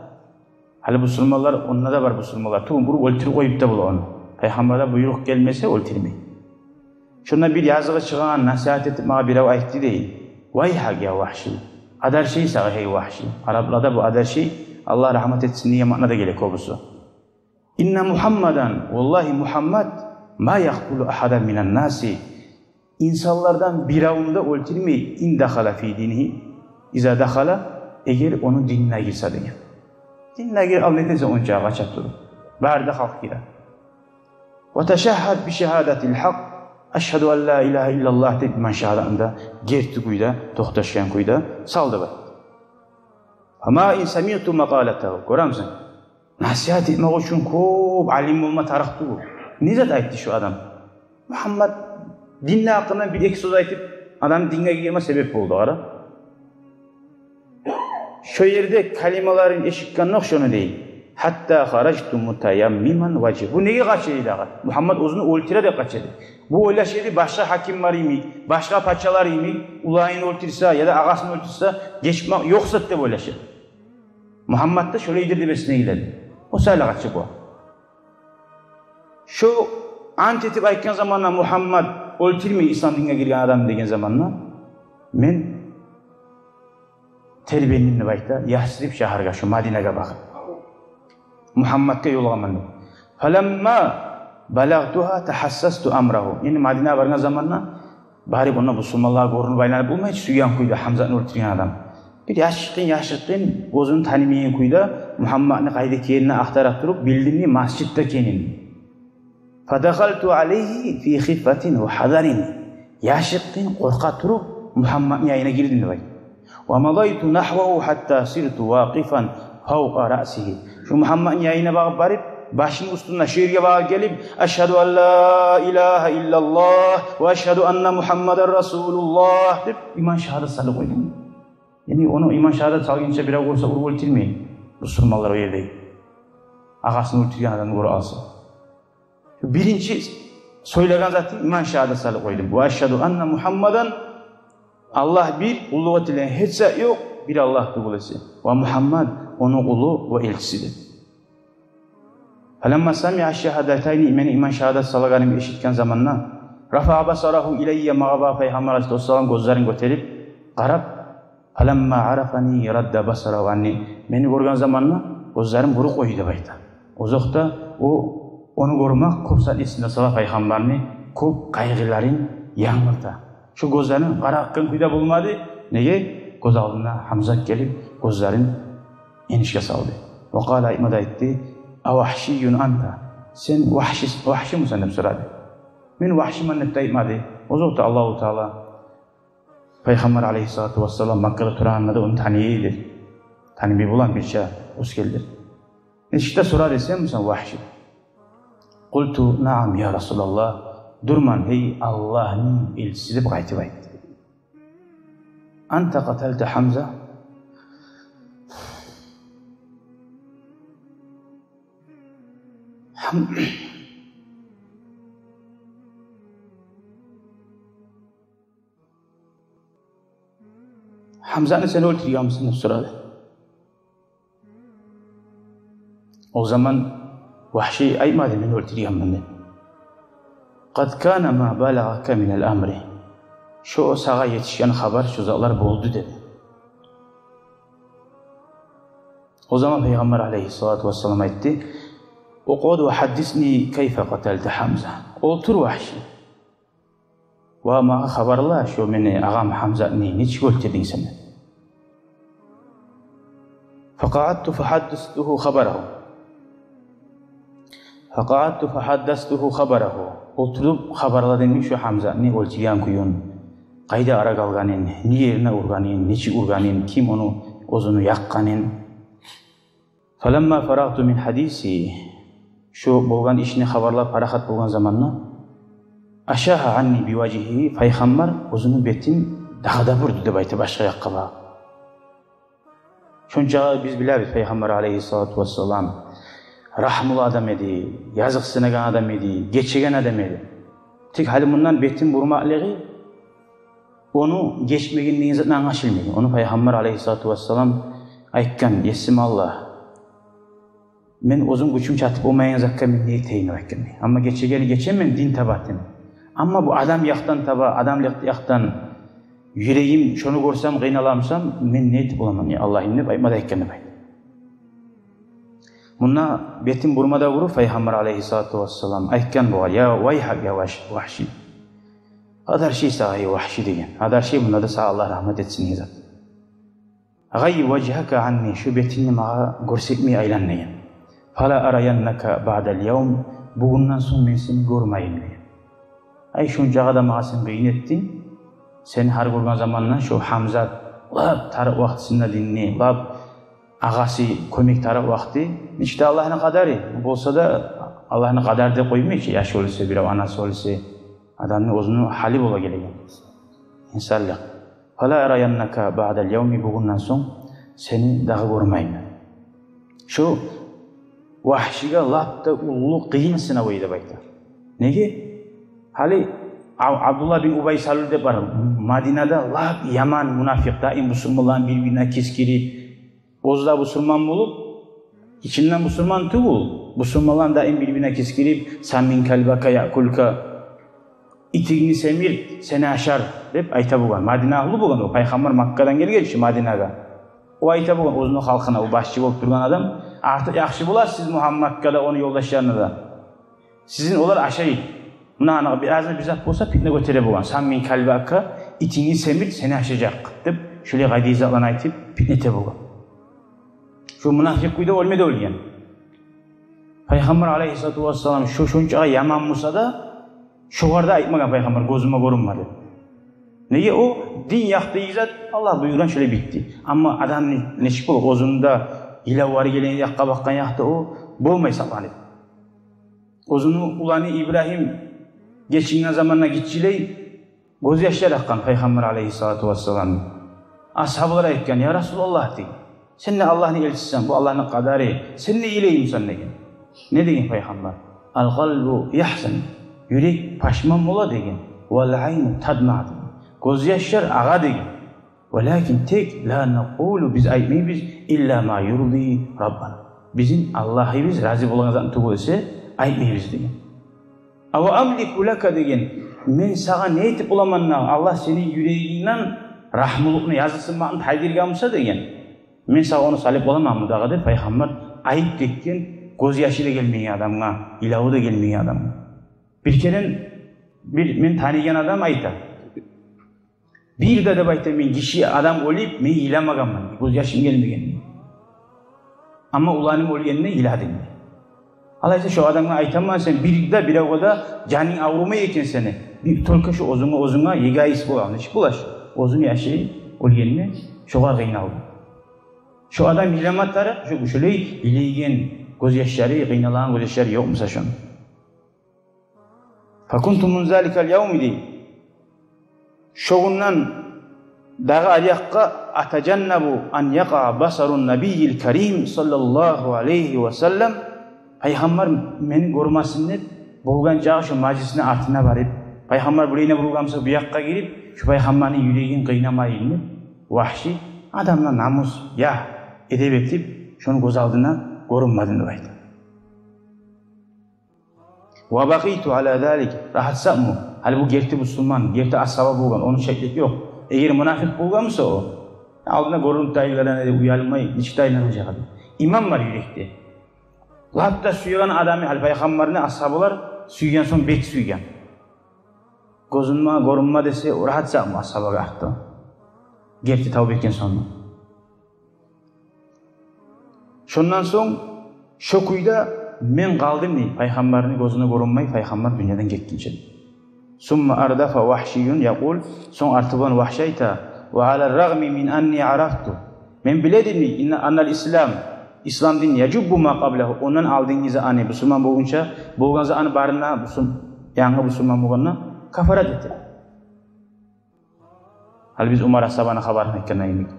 гьали бусурманлар, онда да бар бусурманлар, тюгюл, уруп оьлтюрюп къоюп да бола ону. Пайхаммардан буйрукъ гелмесе, оьлтюрмей. Шонда бир языгъы чыгъагъан, насигьат этип магъа бирев айтды дей. Вайгьак я Вагьши. Адаршай сагъа, гьей Вагьши. Арапларда бу адаршай, Аллагь рагьмат этсин деген маънада геле кёбюсю. Инна Мухаммадан, валлагьи Мухаммад, ма якътулу агьадан минан наси. Инсанлардан биревню де оьлтюрмей, ин дахала фи динигьи, иза дахала, эгер ону динине гирсе деген. Динине гирип ал, не этесен онча къача туруп? Бары да халкъ гире. Ва ташагьгьад би шагьадатил гьакъ, ашгьаду ан ла илагьа иллаллагь деп иман шагьадатны да герти кюйде, токъташгъан кюйде сал деп айтды. Фама ин самиъту макъалатагьу. Гёремисен? Насигьат этмек учун кёп алим болма тарыкъ тюгюл. Не зат айтды шу адам? Мухаммад динни гьакъындан бир-эки сёз айтып, адамны динге гирме себеп болду, къара. Шо ерде калималарын эшитгендокъ шону дей. Гьатта харажту мутаяммиман важгьи. Бу неге къача эди дагъы? Мухаммад оьзюн оьлтюре деп къача эди. Бу ойлаша эди, башгъа гьакимлер йимик, башгъа пачалар йимик, уланын оьлтюрсе яда агъасын оьлтюрсе, гечмек ёкъ зат деп ойлаша эди. Мугьаммат да шолайдыр деп эсине геледи. О саялы къачып о. Шо ант этип айтгъан заманда, Мугьаммат оьлтюрмей ислам динге гирген адамны деген заманда, мен тербендим деп айта, Ясриб шагьаргъа, шо Мадинагъа багъып, Мугьамматгъа ёлугъаман деп. Фаламма балагътугьа тагьассасту амрагьу. Яни Мадинагъа баргъан заманда барып, онда бусурманлагъа гёрюнюп айланып болмай чы, сюйген кюйде Гьамзатны оьлтюрген адам. Бир яшыртгъын, яшыртгъын, оьзюн танымайгъан кюйде Мугьамматны къайда экенин ахтара туруп, билдим масжитде экенин. Фадахалту алайгьи фи хифатин ва гьазарин. Яшыртгъын, къоркъа туруп, Мугьамматны янына гирдим деп айта. Ва мадайту нагьвагьу гьатта сирту вакъифан фавкъа раъсигьи. Шо Мугьамматны янына багъып барып, башыны уьстюнде, шо ерге багъып гелип, «Ашгьаду ан ла илагьа иллаллагь ва ашгьаду анна Мугьаммадан расулуллагь» деп, иман шагьадат салып къойдум. Яни ону иман шагьадат салгъынча бирев гёрсе, уруп оьлтюрмей бусурманлар о ерде, агъасын оьлтюрген адамны гёре алса. Биринчи сёйлеген заты, иман шагьадат салып къойдум. «Ва ашгьаду анна Мугьаммадан», Аллагь бир, къуллукъ этилеген гьеч зат ёкъ бир Аллагь тюгюл эсе, «ва Мугьаммад ону къулу ва элчиси» деп. Фаламма самиа шагьадатайни, мени иман шагьадат салагъанымны эшитген заманда, рафаа басарагьу илаййа, магъа багъып Пайхаммар алайгьиссалату вассалам гёзлерин гётерип къарап, фаламма арафани радда басарагьу анни, мени гёрген заманда гёзлерин буруп къойду деп айта. Озокъда, о, ону гёрмек кёп зат эсине сала Пайхаммарны, кёп къайгъыларын янгырта. Шо гёзлерин къара акъгъан кюйде болмады. Неге? Гёз алдына Гьамзат гелип, гёзлерин энишге салды. Ва къала, айтма да айтды: «Авагьшийюн анта? Сен вагьши, вагьшимисен?» – деп сорады. «Мен вагьшиман», – деп де айтмады. Озокъда, Аллагьу Таала Пайхаммар алайгьиссалату вассалам Маккада турагъанда да ону таный эди. Танымай болгъан бирче оьзгелер. Нечик де сорады: «Сенмисен вагьши?» «Къулту: наам, я Расулаллагь, дюрмен, гьей Аллагьны элчиси», – деп къайтып айтды. «Анта къаталта Гьамза?» Гьам-, Гьамзаны сен оьлтюргенмисен деп сорады. О заман Вагьши айтмады: «Мен оьлтюргенмен», – деп. «Къад кана ма балагъака минал амри». Шо сагъа етишген хабар, шо затлар болду, – деди. О заман Пайхаммар алайгьиссалату вассалам айтды: «Укъуд ва гьаддисни кайфа къаталта Гьамза». Олтур, Вагьши. Ва магъа хабарла, шо мени агъам Гьамзатны нечик оьлтюрдюнг сен? Факъаъадту фагьаддастугьу хабарагьу. Факъаъадту фагьаддастугьу хабарагьу. Олтуруп хабарладым шо Гьамзатны оьлтюрген кююн. Къайда къарап къалгъанын, не ерине ургъанын, нечик ургъанын, ким ону, оьзюню якъгъанын. Фаламма фарагъту мин гьадиси, шо болгъан ишни хабарлап парахат болгъан заманда, ашагьа анни би важгьигьи, Пайхаммар оьзюню бетин дагъы да бурду деп айта башгъа якъгъа багъып. Шончагъа биз билебиз, Пайхаммар алайгьиссалату вассалам рагьмулу адам эди, языкъсынагъан адам эди, гечеген адам эди. Тек гьали мундан бетин бурмакълыгъы ону гечмегенден затдан англашылмай. Ону Пайхаммар алайгьиссалату вассалам айтгъан: «Есим Аллагь, мен оьзюм гючюм чатып болмайгъан затгъа мен не этейим?» – деп айтгъан. «Амма гечегенни гечемен, дин таба эдим. Амма бу адам якъдан таба, адамлыкъ якъдан юрегим, шону гёрсем къыйналсам, мен не этип боламан, я Аллагьым?» – деп айтма да айтгъан деп айта. Мунда бетин бурма да буруп, Пайхаммар алайгьиссалату вассалам айтгъан бугъар: «Я вайгьак, я Вагьш-, Вагьши. Къадарши сагъа, я Вагьши», – деген. «Къадарши, мунда да сагъа Аллагь рагьмат этсин, гьей зат. Гъаййиб важгьака анни, шо бетингни магъа гёрсетмей айлан», – деген. «Фала араяннака баъдал явм, бугюнден сонг мен сени гёрмейим», – деген. «Ай, шончагъа да магъа сен къыйын этдинг. Сени гьар гёрген заманда шо Гьамзат, лап тарыкъ вакътисинде динни, лап агъасы кёмек тарыкъ вакъти. Нечик де Аллагьны къадары. Болса да, Аллагьны къадары деп къоймай чы, яш оьлсе, бирев анасы оьлсе, адамны оьзюню гьали бола гелеген инсанлыкъ. Фала араяннака баъдал явми, бугюнден сонг сени дагъы гёрмейим». Шо Вагьшиге лап да уллу къыйын сынав эди деп айта. Неге? Гьали Аб-, Абдуллагь бин Убай Салул деп бар, Мадинада лап яман мунафикъ, даим бусурманланы бир-бирине кескирип, Оьзю де бусурман болуп, ичинден бусурман тюгюл. Бусурманланы даим бир-бирине кескирип, «Саммин калбака яъкулка», «Итингни семирт, сени ашар», — деп айта болгъан. Мадина агьлю болгъан о, пайхаммар Маккадан гелгенчи Мадинагъа. О айта болгъан оьзюню халкъына, о башчы болуп тургъан адам: «Артыкъ яхшы боласыз сиз Мугьаммадгъа да, ону ёлдашларына да. Сизин олар ашай. Муна, ана, бир азына бир зат болса, питне гётере болгъан. Саммин калбака, итингни семирт, сени ашажакъ», — деп, шулай къайдагъы затланы айтып, питне эте болгъан. Шо мунафикъ кюйде оьлме де оьлген. Пайхаммар алайгьиссалату вассалам шо шончагъа яман буса да, шогъар да айтмагъан пайхаммар: «Гёзюме гёрюнме», — деп. Неге? О дин якъдагъы зат, Аллагь буюргъан, шолай битди. Амма адам не-, нечик болур? Оьзюню де йылавлары гелеген якъгъа бакъгъан якъда о болмай сакъланып. Оьзюню уланы Ибрагьим гечинген заманда гиччилей гёзьяшлар акъгъан пайхаммар алайгьиссалату вассаламны. Асгьабалар айтгъан: «Я Расулаллагь, — деген, — сен де Аллагьны элчисисен, бу Аллагьны къадары, сен де йылаймысан?» — деген. Не деген пайхаммар? «Ал-къалбу яхзан, юрек пашман бола, — деген, — вал-айну тадма, — деген. — Гёзьяшлар агъа, — деген. — Валакин, тек, ла накъулу, биз айтмайбыз, илла ма юрди Раббана. Бизин Аллагьыбыз рази болагъан затны тюгюл эсе, айтмайбыз», — деген. «Ава амлику лака, — деген, — мен сагъа не этип боламан дагъы, Аллагь сени юрегингден рагьмулукъну, языкъсынмакъны тайдыргъан буса, — деген, — мен сагъа ону салып боламанмы дагъы?» — деп пайхаммар айтып гетген, гёзьяшы да гелмеген адамгъа, йылаву да гелмеген адамгъа. Бир керен бир мен таныйгъан адам айта. «Бир де, — деп айта, — мен гиши, адам оьлюп, мен йыламагъанман, гёзьяшым гелмеген. Амма уланым оьлгенине йыладым». Алайса, шо адамгъа айтаман: «Сен бир де, биревге де жанынг аврумай экен сени. Бир только шо оьзюнге, оьзюнге эгоист бола, нечик бола шо? Оьзюню яшы оьлгенине шогъар къыйналды». Шо адам йылама тарыкъ, шо, шолай йылайгъан гёзьяшлары, къыйналагъан гёзьяшлары ёкъ буса шону. «Факунту мунзу заликал явми, — дей, — шо гюнден дагъы аръякъгъа, атажаннабу ан якъа басарун набийил карим, саллаллагьу алайгьи ва саллам, пайхаммар мени гёрмесин деп, болгъан чакъы шо мажлисни артына барып, пайхаммар булайына бурулгъан буса, бу якъгъа гирип, шо пайхаммарны юрегин къыйнамайын деп, Вагьши адамгъа намус, ягь, эдеп этип, шону гёз алдына гёрюнмедим», — деп айта. «Ва бакъийту ала залик», рагьат сакъму? Гьали бу герти бусурман, герти асгьаба болгъан, ону шеклик ёкъ. Эгер мунафикъ болгъан буса о, алдына гёрюнюп де айланар эди, уялмай, нечик де айланажакъ эди. Иман бар юрекде. Лап да сюеген адамы, гьали пайхаммарны асгьабалар сюйген сонг бек сюйген. Гёзюме гёрюнме десе, рагьат сакъму асгьабагъа артда? Герти тавба этген сонг. Шондан сонг шо кюйде мен къалдым, дей, пайхаммарны гёзюне гёрюнмей, пайхаммар дюньядан гетгинче. Сумма ардафа Вагьшийюн якъул, сонг арты булан Вагьши айта: «Ва ала рагъми мин анни арафту». Мен биле эдим, дей, инна, аннал ислам, ислам дин, яжуббу ма къаблагьу, ондан алдынгы затны, бусурман болгъунча болгъан затны барын да бусур-, янгы бусурман болгъанда кафарат эте. Гьали биз Умар асгьабаны хабарын айтгъанда йимик.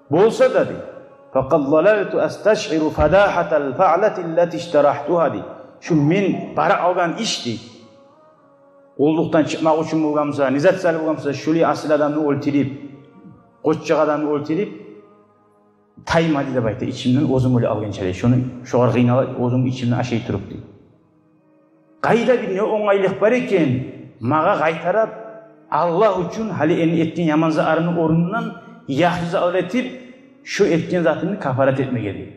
Болса да, дей, «факъад залалту асташиру фадагьатал фаълати ллати иштарагьтугьа», дей. Шу мен бара алгъан иш, дей, къуллукъдан чыкъмакъ учун болгъан буса, не зат салып болгъан буса, шулай асил адамны оьлтюрюп, къоччакъ адамны оьлтюрюп, таймады деп айта ичимден, оьзюм оьле алгъынча, дей. Шону, шогъар къыйналып, оьзюм ичимден ашай туруп, дей. Къайда бир не онгайлыкъ бар экен, магъа къайтарып, Аллагь учун гьали энни этген яман затларымны орнундан яхшы затлар этип, шо этген затымны кафарат этмеге, дей.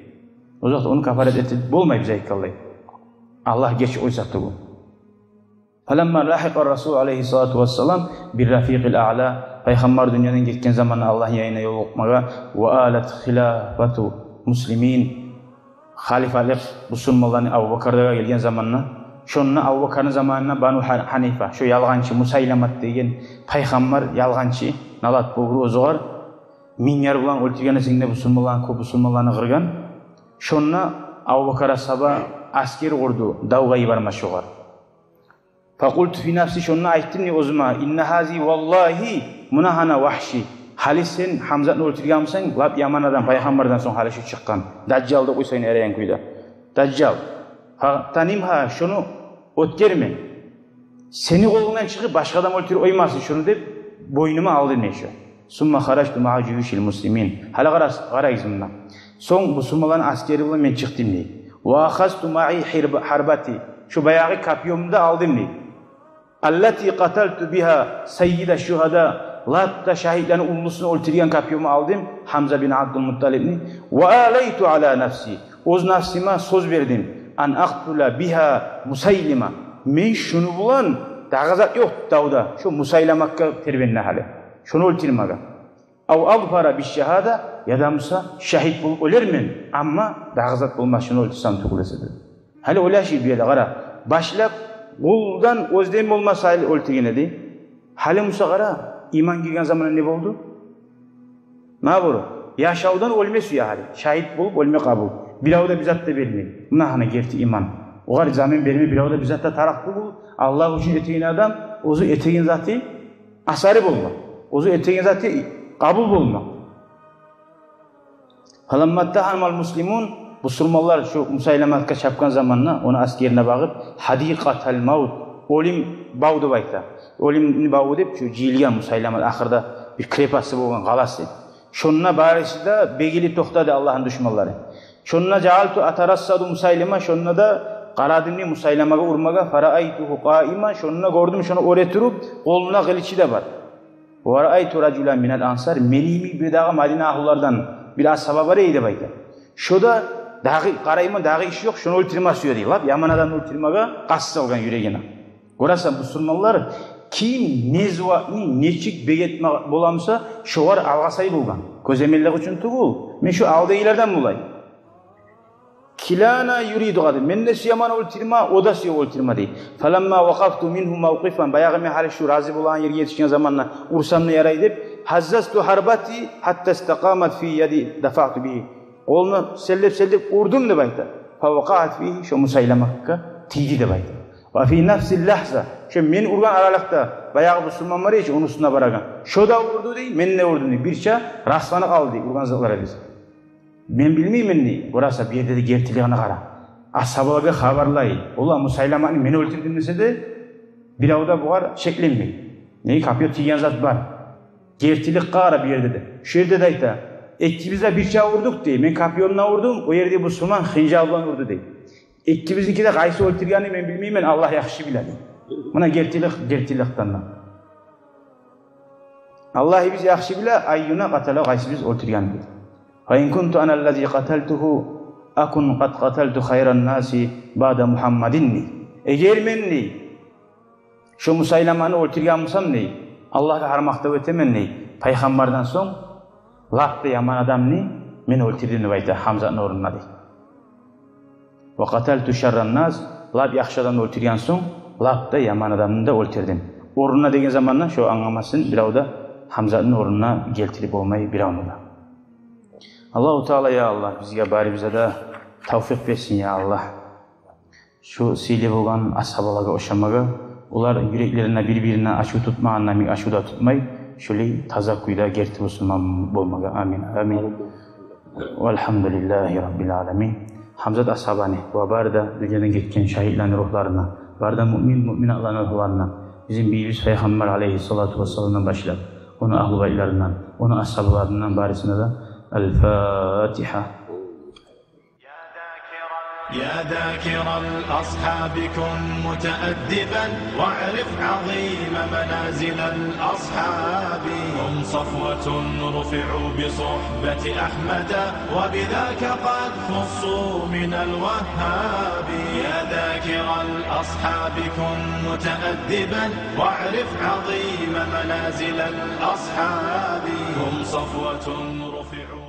О затда ону кафарат этип болмай, биз айтгъанлай. Аллагь гечип къойса тюгюл. Фаламма лагьикъа Расул алайгьиссалату вассалам биррафикъил аъла, пайхаммар дюньядан гетген заманда Аллагьны янына ёлукъмагъа, ва алат хилафату муслимин, халифалыкъ бусурманланы Абубакардагъа гелген заманда, шонда Абубакарны заманында Бану Гьа-, Гьанифа, шо ялгъанчы Мусайламат деген пайхаммар, ялгъанчы, налат болгъур оьзюгъар, минглер булан оьлтюрген эсенг де бусурманланы, кёп бусурманланы къыргъан. Шонда Абубакар асгьаба асгер къурду, давгъа йиберме шогъар. Факъулту фи нафси, шонда айтдым, дей, оьзюме: «Инна гьази валлагьи, муна гьана Вагьши. Гьали сен Гьамзатны оьлтюрген бусанг, лап яман адам, пайхаммардан сонг гьали шу чыкъгъан. Дажжал деп къойсанг ярайгъан кюйде. Дажжал. Фагътанимгьа, шону оьтгерме. Сени къолунгдан чыгъып, башгъа адам оьлтюрюп къоймасын шону», — деп, бойнума алдым, дей, шо. Сумма харажту маа жуюшил муслимин. Гьали къарас-, къарайгъыз мунда. Сонг бусурманланы асгери булан мен чыкъдым, дей. «Ва ахазту маи хирба-, харбати». Шо баягъы копьёмну да алдым, дей. «Аллати къаталту бигьа саййида шугьада». Лап да шагьитлени уллусун оьлтюрген копьёмну алдым, Гьамза бин Абдулмутталибни. «Ва алайту ала нафси». Оьз нафсыма сёз бердим. «Ан акътула бигьа Мусайлима». Мен шуну булан, дагъы зат ёкъ давда, шо Мусайламагъа тербенди гьали. Шону оьлтюрмеге. «Ав азфара бишшагьада», яда буса шагьит болуп оьлермен, амма дагъы зат болмас, шуну оьлтюрсем тюгюл эсе, деди. Гьали ойлашайыкъ бу ерде, къара. Башлап къулдан оьзден болмаса гьали оьлтюрген эди. Гьали буса къара, иман гирген заманда не болду? Наоборот, яшавдан оьлме сюе гьали. Шагьит болуп оьлме къабул. Бирев де бир зат да бермей. Муна гьана герти иман. Огъар заман берме бирев де бир зат да тарыкъ тюгюл. Аллагь учун этеген адам, оьзю этеген заты асары болмакъ. Оьзю этеген заты къабул болмакъ. «Фаламма иттагьамал муслимун», бусурманлар шо Мусайламагъа чапгъан заманда, ону асгерине багъып, «гьадикъатал мавт», оьлюм баву деп айта. Оьлюмню баву деп, шо жыйылгъан Мусайлама, ахырда бир крепости болгъан, къаласы. Шонда барысы да бегилип токътады Аллагьны душманлары. Шонда «жаалту атарассаду Мусайлима», шонда да къарадым, дей, Мусайламагъа урмагъа, «фараайтугьу къаиман», шонда гёрдюм шону оьре туруп, къолунда къылычы да бар. «Ва раайту ражулан минал ансар», мени йимик бир дагъы Мадина агьлулардан бир асгьаба бар эди деп айта. Шо да дагъы, къарайман, дагъы иш ёкъ, шону оьлтюрме сюе, дей. Лап яман адамны оьлтюрмеге къаст салгъан юрегине. Гёресен, бусурманлар ким не зувапны нечик бегетме боламса, шогъар алгъасай болгъан. Кёземеллик учун тюгюл, мен шо алдагъылардан болайым. «Килана юриду къатла». Мен де сюемен оьлтюрме, о да сюе оьлтюрме, дей. «Фаламма вакъафту мингьу мавкъифан». Баягъы мен гьали шо рази болагъан ерге етишген заманда урсам да ярай деп, «гьаззазту гьарбати гьатта истакъамат фи яди дафаъту бигьи». Къолумну селлеп-селлеп урдум деп айта. «Фавакъаат фигьи», шо Мусайламагъа тийди деп айта. «Ва фи нафсил лагьза». Шо мен ургъан аралыкъда баягъы бусурман бар эди чи, ону уьстюне барагъан. Шо да урду, дей, мен де урдум, дей. Бирче раслана къалды, дей, ургъан затлар эдиз. Мен билмеймен, дей, гёресен, бу ерде де гертилигине къара. Асгьабалагъа хабарлай. Олар Мусайламаны мен оьлтюрдюм десе де, бирев де бугъар шекленмей. Неге, копьё тийген зат бар. Гертиликге къара бу ерде де. Шо ерде де айта: «Экибиз де бирче урдукъ, — дей. — Мен копьёмдан урдум, о ерде бусурман хынжал булан урду», — дей. «Экибизники де къайсы оьлтюргенин мен билмеймен, Аллагь яхшы биле», — дей. Муна гертилик, гертиликден де. Аллагь бизин яхшы биле, айюна къатала, къайсыбыз оьлтюргенин. «Фа ин кунту ана аллази къаталтугьу, акун къад къаталту хайран наси баъда Мугьаммадин», — дей. Эгер мен, дей, шо Мусайламаны оьлтюрген бусам, дей, Аллагьгъа гьар макътав этемен, дей, пайхаммардан сонг лап да яман адамны мен оьлтюрдюм деп айта Гьамзатны орнуна, дей. «Ва къаталту шарран нас», лап яхшы адамны оьлтюрген сонг, лап да яман адамны да оьлтюрдюм. Орнуна деген заманда шо англамасын, бирев де Гьамзатны орнуна гелтирип болмай биревню де. Аллагьу Таала, я Аллагь, бизге, барыбызгъа да тавфикъ берсин, я Аллагь. Шо сыйлы болгъан асгьабалагъа ошамагъа, олар юреклеринде бир-бирине ачув тутмагъанда йимик ачув да тутмай, шолай таза кюйде герти бусурман болмагъа. Амин. Амин. Валгьамдулиллагьи раббил аламин. Гьамзат асгьабаны ва бары да дюньядан гетген шагьитлени ругьларына, бары да муъмин, муъминатланы ругьларына, бизин бийибиз Пайхаммар алайгьиссалату вассаламдан башлап, ону агьлу байтларындан, ону асгьабаларындан барысына да. Аль-Фатигьа. يا ذاكر الأصحاب كن متأدبا، واعرف عظيم منازل الأصحاب. هم صفوة رفعوا بصحبة أحمد، وبذاك قد خصوا من الوهاب. يا ذاكر الأصحاب كن متأدبا، واعرف عظيم منازل الأصحاب. هم صفوة رفعوا